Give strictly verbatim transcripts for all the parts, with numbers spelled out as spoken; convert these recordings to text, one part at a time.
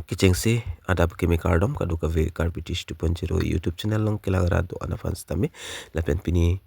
Kechengsi adap kimi kardom kadokave Karbi Tish two point zero YouTube channel along kelang rat do-an aphan sitame. Lapen pini,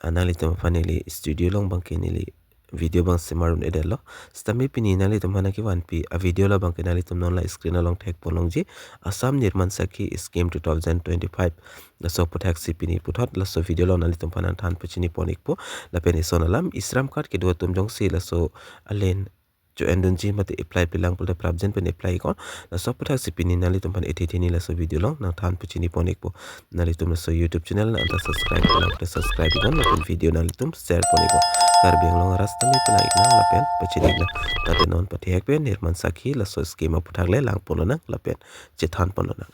ah, nanglitum aphan neli studio along abangke neli video abang semarun edetlo. Sitame pini nanglitum aphan nangkevanpi avideo la abangke nanglitum non la screen along thekpon longji, Assam Nirman Sakhi Scheme two thousand twenty-five. Laso aputhaksi pini puthot laso video along nanglitum aphan nangthan pachini pon ikpo. Lapen ison alam, e-Shram card kedo atum jongsi laso alen cho-en dunji mate apply pilang pulote prapjin pen apply iknon. Laso aputhaksi pini nanglitum aphan ethe theni laso video along nangthan pachini pon ikpo. Nanglitum laso YouTube channel nang anta subscribe pilang pulote subscribe iknon, lapen video nanglitum share pon iknon. Karbi Anglong arat sitame pina iknang lapen pachini iknang. Tate non pathek pen Nirman Sakhi laso scheme aputhak le lang pon lonang lapen chethan pon lonang.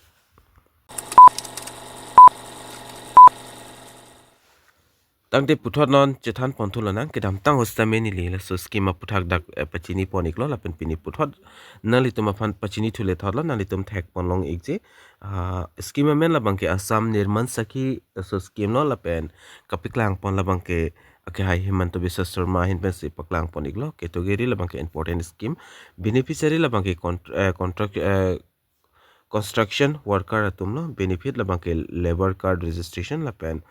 Tangte puthot non chethan pon thu lonang, kedamtang ahut sitame neli laso scheme aputhak dak, eh, pachini pon iklo, lapen pini puthot nanglitum aphan pachini thu le thotlo, nanglitum thekpon long ikji. Ah, scheme amen la abangke Assam Nirman Sakhi laso scheme lo, lapen kapaklang pon la abangke akehai Himanta Biswa Sarma ahin pensi paklang pon iklo. Category la abangke important scheme, beneficiary la abangke contr-, eh, contract, eh, construction worker atum lo, benefit la abangke labour card registration lapen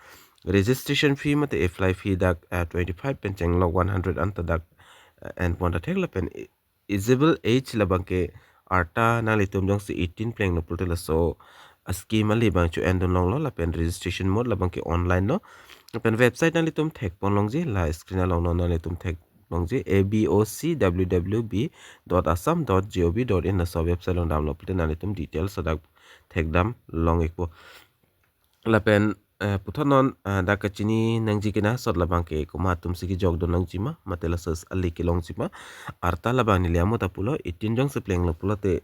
registration fee mate apply fee dak, eh, twenty-five pen chenglok one hundred anta dak, eh, en pon ta thek, lapen e-, eligible age la abangke arta nanglitum jongsi eighteen plenglo pulote laso, ah, scheme ali abang cho-en dun longlo, lapen registration mode la abangke online lo. Lapen website nanglitum thekpon longji, la screen along non nanglitum thek longji, A B O C W W B dot assam dot G O V dot in laso website along damlo pulote nanglitum details hadak thekdam long ikpo. Lapen, eh, puthot non, eh, dak kachini nangji kenangsot la abangke komat atumsi kejok dun nangji ma, mate laso ali kelongji ma. Arta la abang neli amo ta pulo, eighteen jongsi plenglo pulote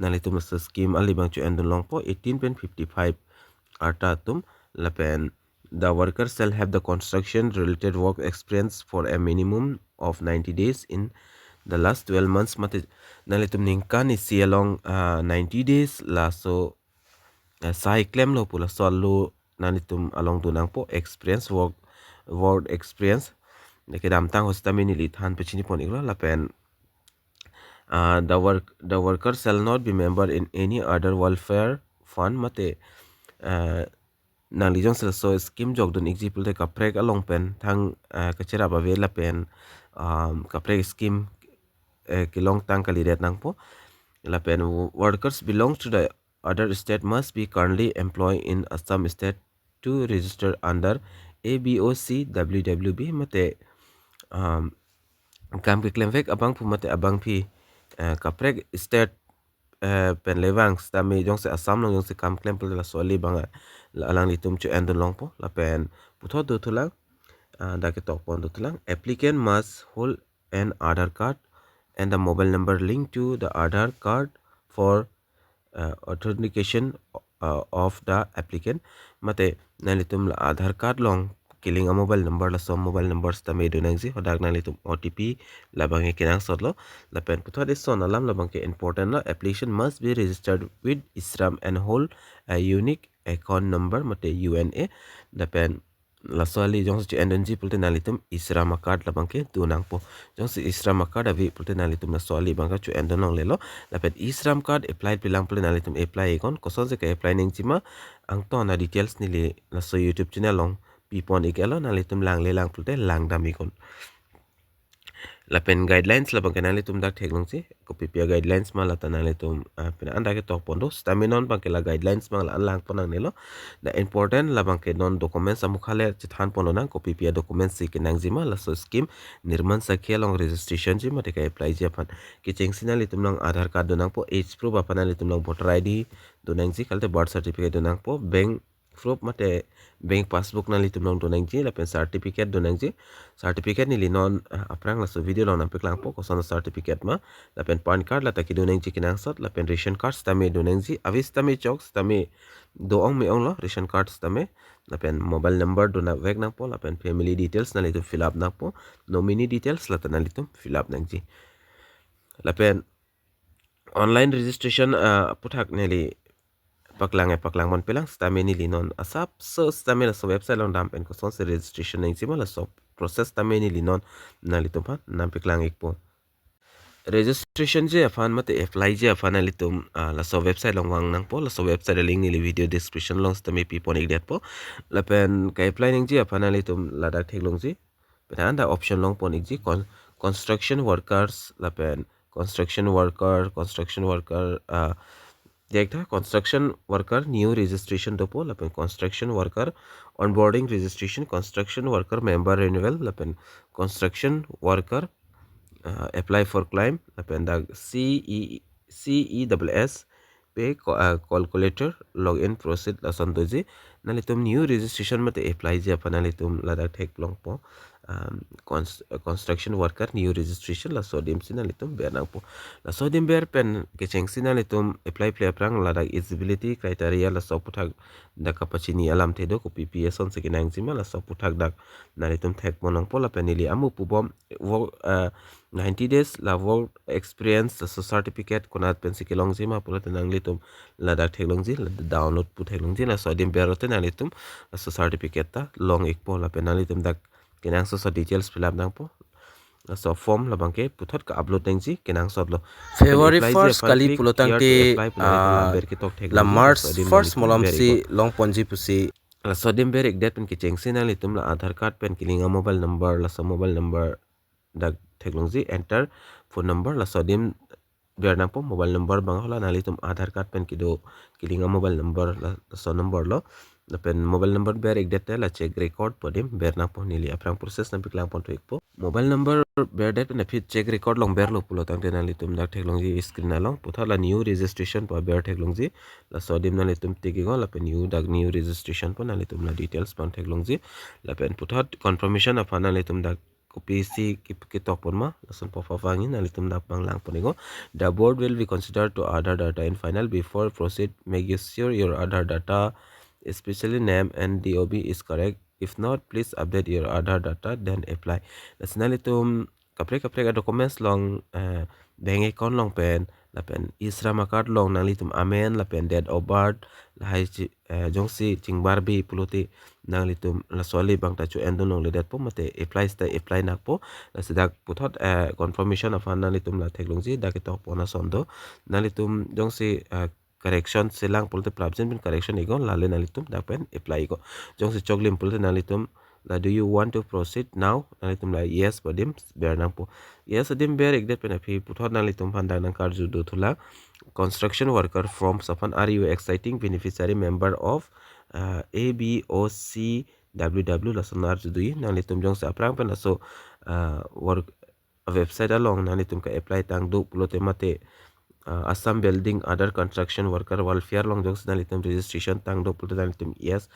nanglitum laso scheme ali abang cho-en dun longpo, eighteen pen fifty-five arta atum. Lapen the worker shall have the construction related work experience for a minimum of ninety days in the last twelve months, mate nanglitum ningkan isi along, ah, ninety days laso, ah, sai klemlo pu laso alo nanglitum along dun nangpo, experience, work, work experience. Kedamtang ahut sitame neli than pachini pon iklo, lapen, ah, the work, the worker shall not be member in any other welfare fund, mate, ah, nangli jongsi laso scheme jok dun ikji pulote kaprek along pen thang, ah, kacherap ave lapen, um, kaprek scheme, eh, kelongtang kalidet nangpo. Lapen wo-, workers belong to the other state must be currently employed in Assam state to register under A B O C W W B mate, um, kam keklemvek abangphu mate abangpi, eh, kaprek state, eh, pen le vang sitame jongsi Assam along jongsi kam klem pulote laso ali abang, ah, la alanglitum cho-en dun longpo. Lapen puthot do thulang, ah, dak ketok pon do thulang, applicant must hold an Aadhaar card and the mobile number linked to the Aadhaar card for, uh, authentication, uh, of the applicant. Mate nanglitum la Aadhaar card along kelink a-mobile number, laso mobile number sitame do nangji, hadak nanglitum O T P la abangke kenangsot lo. Lapen puthot ison alam la abangke important lo, application must be registered with e-Shram and hold a unique account number mate U N A. Lapen laso ali jongsi cho-en dunji pulote nanglitum e-Shram a-card la abangke do nangpo. Jongsi e-Shram a-card ave pulote nanglitum laso ali abangke cho-en dun longlelo. Lapen e-Shram card apply pilang pulote nanglitum apply iknon. Kosonsi ke-apply nangji ma, angton a-details neli laso YouTube channel along pi pon iklo, nanglitum langle lang pulote langdam iknon. Lapen guidelines la abangke nanglitum dak theklongsi, kopipi a-guidelines ma lata nanglitum, ah, pina an dak ketok pon do, sitame non abangke la guidelines abang la-an lang pon nangnelo. The important la abangke non documents amukha le chethan pon lonang, kopipi a-documents si kenangji ma laso scheme Nirman Sakhi along registration ji mate ka-apply ji aphan. Kechengsi nanglitum along Aadhaar card do nangpo, age proof aphan nanglitum along voter I D do nangji, kalite birth certificate do nangpo, bank proof mate bank passbook nanglitum along do nangji, lapen certificate do nangji. Certificate neli non, ah, aphrang laso video along nangpaklangpo koson certificate ma. Lapen PAN card lata kedo nangji kenangsot, lapen ration card sitame do nangji, ave sitame chok, sitame do-ong me-onglo ration card sitame. Lapen mobile number do nangvek nangpo, lapen family details nanglitum fill up nangpo, nominee details lata nanglitum fill up nangji. Lapen online registration, ah, aputhak neli paklang e paklang pon pilang, sitame neli non asapso sitame laso website along dam pen kosonsi registration nangji ma laso process sitame neli non nanglitum aphan nangpaklang ikpo. registration ji aphan mate apply ji aphan nanglitum, ah, laso website along vang nangpo. Laso website a-link neli video description along sitame pipon ikdet po. Lapen ka-apply nangji aphan nanglitum ladak theklongji. Pen anta option along pon ikji con-, construction workers lapen construction worker, construction worker, ah, dek tha construction worker new registration dopo, lapen construction worker onboarding registration, construction worker member renewal, lapen construction worker, ah, apply for claim, lapen dak C E, C E double S pay co-, ah, calculator login proceed lason doji. Nanglitum new registration mate apply ji aphan nanglitum ladak theklongpo. Um, cons-, uh, construction worker new registration laso adim si nanglitum ber nangpo. Laso adim ber pen kechengsi nanglitum apply phle aphrang ladak eligibility criteria laso aputhak dak kapachini alamthe do, kopi pi asonsi kenangji ma laso aputhak dak nanglitum thekpon nangpo. Lapen neli amu pubom work, uh, ninety days la work experience laso certificate konat pensi kelongji ma pulote nanglitum ladak theklongji, la download pu theklongji. Laso adim ber lote nanglitum laso certificate ta long ikpo. Lapen nanglitum dak kenangsot so details fill up nangpo. Laso form labangke puthot ka-upload nangji kenangsotlo. Lapen February apply ji first aphan kali click pulo here to tangte, apply pu nanglitum ah, laber ketok la theklongji. March Laso adim first nanglitum malom ber si ikpo. Longponji pusi. Laso adim ber ikdet pen kechengsi nanglitum la Aadhaar card pen kelink a-mobile number, laso mobile number dak theklongji, enter phone number, laso adim ber nangpo. Mobile number abang hala nanglitum Aadhaar card pen kedo kelink a-mobile number, la, laso number lo. Lapen mobile number ber ikdet te la check record pu adim ber nangpo. Neli aphrang process nangpeklang pon thu ikpo. Mobile number berdet pen aphi check record along berlo pulo tangte nanglitum dak theklongji screen along puthot la new registration pu aber theklongji. Laso adim nanglitum tick iknon lapen new dak new registration pu nanglitum la details abang theklongji. Lapen puthot confirmation aphan nanglitum dak kopisi ke-, ketok pon ma, lason pop up vangji, nanglitum dak abang lang pon iknon. The board will be considered to Aadhaar data in final. Before proceed, make you sure your Aadhaar data, especially name and D O B, is correct. If not, please update your Aadhaar data, then apply. Lasi nanglitum kaprek kaprek a-documents along, eh, bank account along pen, lapen e-Shram card along nanglitum amen, lapen date of birth, lahai chi-, eh, jongsi chingbarbe pulote nanglitum laso ali abang ta cho-en dun longledetpo mate apply sita apply nakpo. Lasi dak puthot, eh, confirmation aphan nanglitum la theklongji, dak ketok pon ason do. Nanglitum jongsi, eh, correction selang pulote prapjin pen correction iknon, lale nanglitum dak pen apply iknon. Jongsi choklim pulote nanglitum la do you want to proceed now, nanglitum la yes pu adim ber nangpo. Yes adim ber ikdet pen aphi puthot nanglitum aphan dak nangkarju do thulang. Construction worker forms aphan, are you existing beneficiary member of, uh, A B O C W W, lason arju doji. Nanglitum jongsi aphrang pen laso, uh, work website along nanglitum ka-apply tangdo pulote mate, uh, Assam Building Other Construction Worker Welfare along jongsi nanglitum registration tangdo pulote nanglitum yes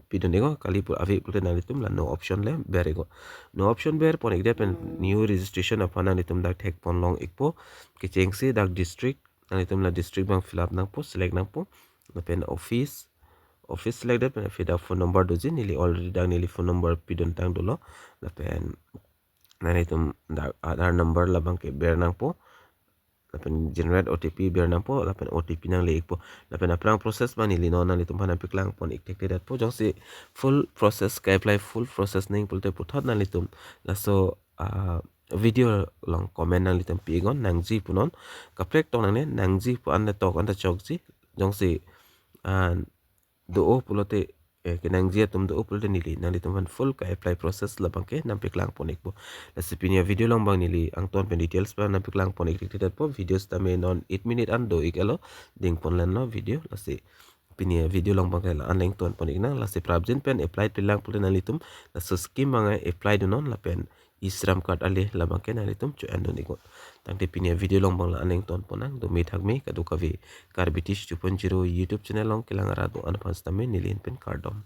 pidun iknon, kali pu ave pulote nanglitum la no option le ber iknon. No option ber pon ikdet pen new registration aphan nanglitum dak thek pon long ikpo. Kechengsi dak district, nanglitum la district abang fill up nangpo, select nangpo. Lapen office, office select det pen aphi dak phone number doji, neli already dak neli phone number pidun tang dolo. Lapen nanglitum dak Aadhaar number labangke ber nangpo. Lapen generate O T P ber nangpo, lapen O T P nangle ikpo. Lapen aphrang process abang neli non nanglitum aphan nangpeklang pon ik thekthedetpo. Jongsi full process, ka-apply full process ning pulote puthot nanglitum laso, ah, video along comment nanglitum pi iknon, nangji pu non. Kaprek tong nangne, nangji pu anta tok anta chokji. Jongsi, ah, do-o pulote, eh, kenangji atum do-o pulote neli nanglitum aphan full ka-apply process labangke nangpeklang pon ikpo. Lasi pini a-video along abang neli angton pen details abang nangpeklang pon ik thekthedetpo. Video sitame non eight minute an do ik elo, ding pon lenlo video. Lasi pini a-video along abangke la-an le ington pon iknang. Lasi prapjin pen apply plang pulote nanglitum laso scheme abang apply dun non lapen e-Shram card ale labangke nanglitum cho-en dun iknon. Tangte pini a-video along abang la-an le ington pon nang, dome thakme kadokave Karbi Teach two point zero YouTube channel along kelang arat do-an aphan sitame neli ahin pen kardom.